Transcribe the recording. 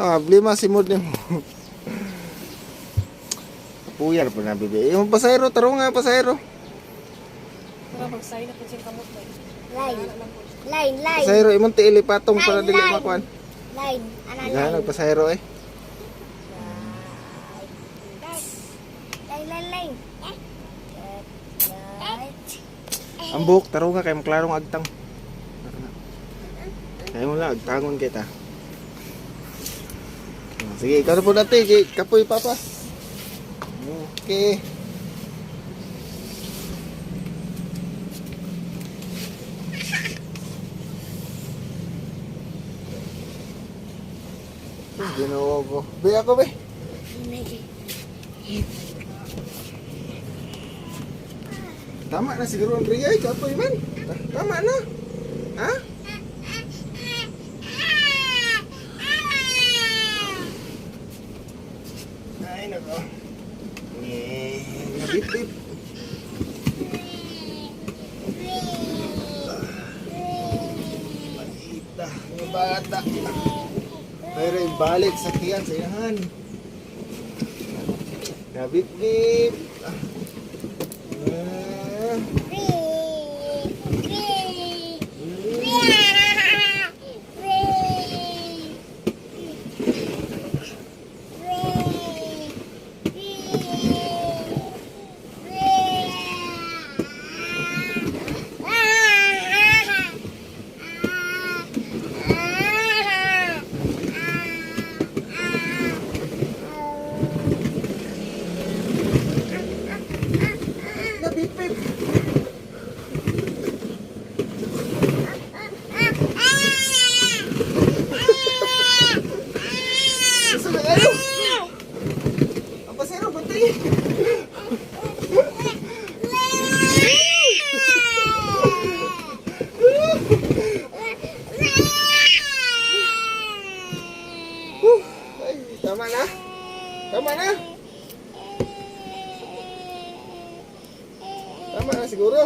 Ah, blima si mod nimo. Puyar po na bibi. Yung pasahero, tarong nga pasahero. Pero mag-sign na po siyang kamot ba? Line. Line, line. Pasahero imong tiil ipatong para Line, dili line. makuan. Line. Ana Ikaw line. nagpasahero eh. Line, line, line. Line. Ang buhok tarong nga kay maklarong agtang. Kaya mo lang agtangon kita. Ah, sige, ikaw na po dati, kay kapoy papa. Okay. Ay, Ginoo ko. Be ako be. Tama na siguro ang Ria, kapoy man. Tama na. Ha? Ay, nako. Eh, nabip-bip. Balita, mga bata. Pero ibalik sa kiyan sa inahan. Nabip-bip. Ah. Nabip-bip. Gusto na kayo? Ang pasero, bantay. Whew. Ay, tama na. Tama na. Tama na siguro.